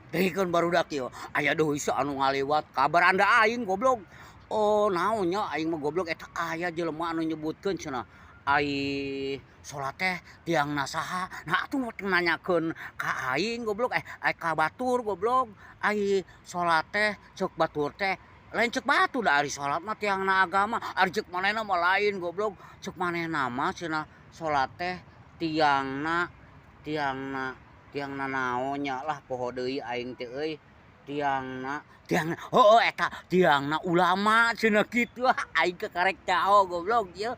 Dengekeun, barudak, ieu aya deui anu ngaliwat kabar anda aing, goblok. Oh, naon nya aing mah, goblok? Eta aya jelema anu nyebutkeun cenah ai salat teh tiangna saha. Nah atuh nanyakeun ka aing, goblok, eh ai ka batur, goblok. Ai salat teh ceuk batur teh lain, ceuk batur da ari salat mah tiangna agama, ari ceuk manehna mah lain, goblok. Ceuk manehna mah cenah salat teh tiangna tiangna tiangna naon nya lah, poho deui aing teh euy. Tiangna tiangna, heueuh, eta tiangna ulama cenah kitu. Aing kakarek nyaho, goblok, ieu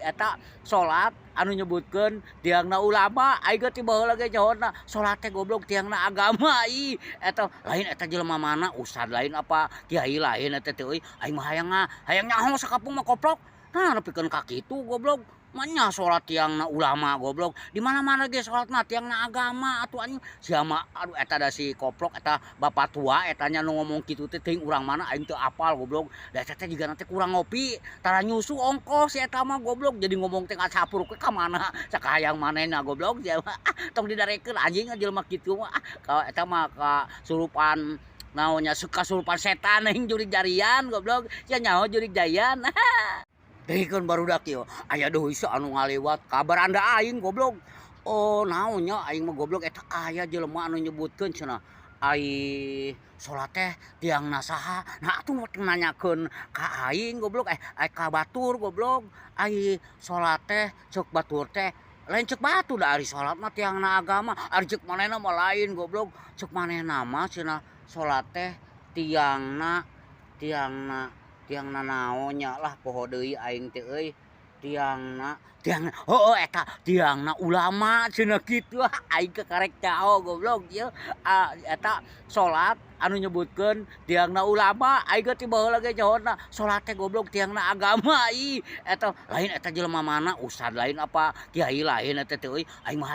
eta salat anu nyebutkeun tiangna ulama. Aing ge ti baheula ge nyahoona salat teh, goblok, tiangna agama. Ih, eta lain, eta jelema mana, ustad lain apa kiai lain eta teh euy. Aing mah hayang nyaho sakampung mah, koplok. Nah, nepikeun ka kitu, goblok. Manya salat tiangna ulama, goblok? Di mana-mana ge salat mah tiangna agama atuh, anjing sia mah. Aduh, eta da si koplok eta, bapak tua eta nya nu ngomong kitu teh, teuing urang mana, aing teu apal, goblok. Da eta teh jigana teh kurang ngopi, tara nyusu ongkoh si eta mah, goblok. Jadi ngomong teh ngacapruk we ka mana sakahayang manehna, goblok sia mah. Ah, tong didarekeun, anjing, jelema kitu mah. Ah, ka eta mah kasurupan naon nya, kasurupan setan aing jurig jarian, goblok. Sia nyaho jurig jarian. Dengekeun, barudak, ieu aya deui anu ngaliwat kabar anda aing, goblok. Oh, naon nya aing mah, goblok? Eta aya jelema anu nyebutkeun cenah ai salat teh tiangna saha. Nah atuh nanyakeun ka aing, goblok, eh ai ka batur, goblok. Ai salat teh ceuk batur teh lain, ceuk batur da ari salat mah tiangna agama, ari ceuk manehna mah lain, goblok. Ceuk manehna mah cenah salat teh tiangna tiangna tiangna naon nya lah, poho deui aing teh euy. Tiangna tiangna, heueuh, eta tiangna ulama cenah kitu. Aing kakarek nyaho, goblok, ieu eta salat anu nyebutkeun tiangna ulama. Aing ge ti baheula ge nyahoona salat teh, goblok, tiangna agama. Ih, eta lain, eta jelema mana, ustad lain apa kiai lain eta teh euy. Aing mah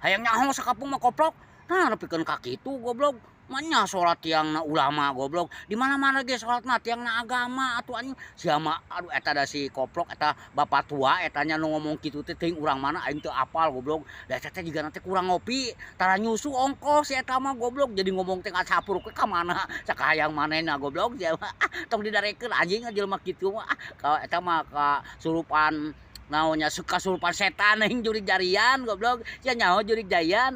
hayang nyaho sakampung mah, koplok. Nah, nepikeun ka kitu, goblok. Manya salat tiangna ulama, goblok? Di mana-mana ge salat mah tiangna agama atuh, anjing sia mah. Aduh, eta da si koplok eta, bapak tua eta nya nu ngomong kitu teh, teuing urang mana, aing teu apal, goblok. Da eta teh jigana teh kurang ngopi, tara nyusu ongkoh si eta mah, goblok. Jadi ngomong teh ngacapruk we ka mana sakahayang manehna, goblok sia mah. Ah, tong didarekeun, anjing, jelema kitu mah. Ah, ka eta mah kasurupan naon nya, kasurupan setan aing jurig jarian, goblok. Sia nyaho jurig jarian.